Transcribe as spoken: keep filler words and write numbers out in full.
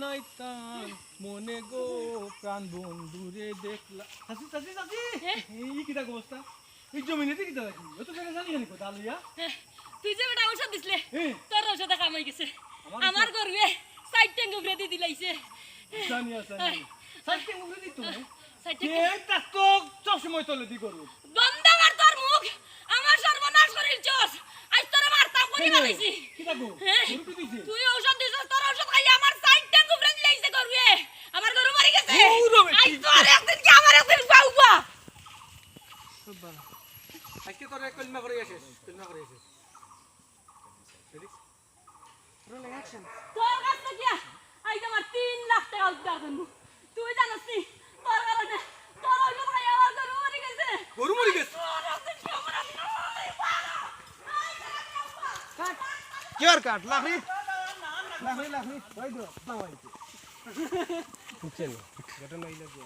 নাইতাম মনে গো, প্রাণ বন্ধুরে দেখলা। চাচি, চাচি, চাচি। হ্যাঁ? এই কিতা অবস্থা? এই জমিনে তো কিতা দেখি? ও তো বেটা জানি জানি কথা লইয়া। হ্যাঁ, তুই যে বেটা ঔষধ দিছলে, হ্যাঁ। তোর ঔষধে কাম অই গেছে। আমার আমার ঔষধ? গরুয়ে সাইড ট্যাঙ্ক উপরে দি দিলাইছে। জানি আছে, জানি। সাইড ট্যাঙ্ক উপরে দিত? Side tank. এ, তা তো সব সময় তলে দি গরু। বন্ধ কর তোর মুখ। আমার সর্বনাশ করিলছস। আইজ তোরে মারতাম করি কেনে? বানাইছি। কিতা গো? হ্যাঁ? গরু কি দিছে? তুই ঔষধ দিছস, তোর ঔষধ খাইয়া আমার সাইড ট্যাঙ্ক উপরে দিলাইছে গরুয়ে। আমার গরু মরি গেছে। গরু মরি আইজ গেছে। তোর একদিন কি আমার একদিন পাউবা। আজকে তোর এক কলমা করে শেষ, কলমা করে শেষ। Ready? Rolling action. তোর কাছ থেকে আইজ আমার তিন লাখ টাকা উদ্ধার করবো। তুই জানোস নি? তোর কারণে তোর ঔষধ খাইয়া আমার গরু মরি গেছে। গরু মরি গেছে? তোর একদিন কি আমার একদিন মরি বাবা। আই, খারাপ বাবা। কাট। কি আর কাট? লাখড়ি? লাখড়ি, লাখড়ি। ওই তো, দাও এই তো। বুঝছেন? ঘটনা হইল কি?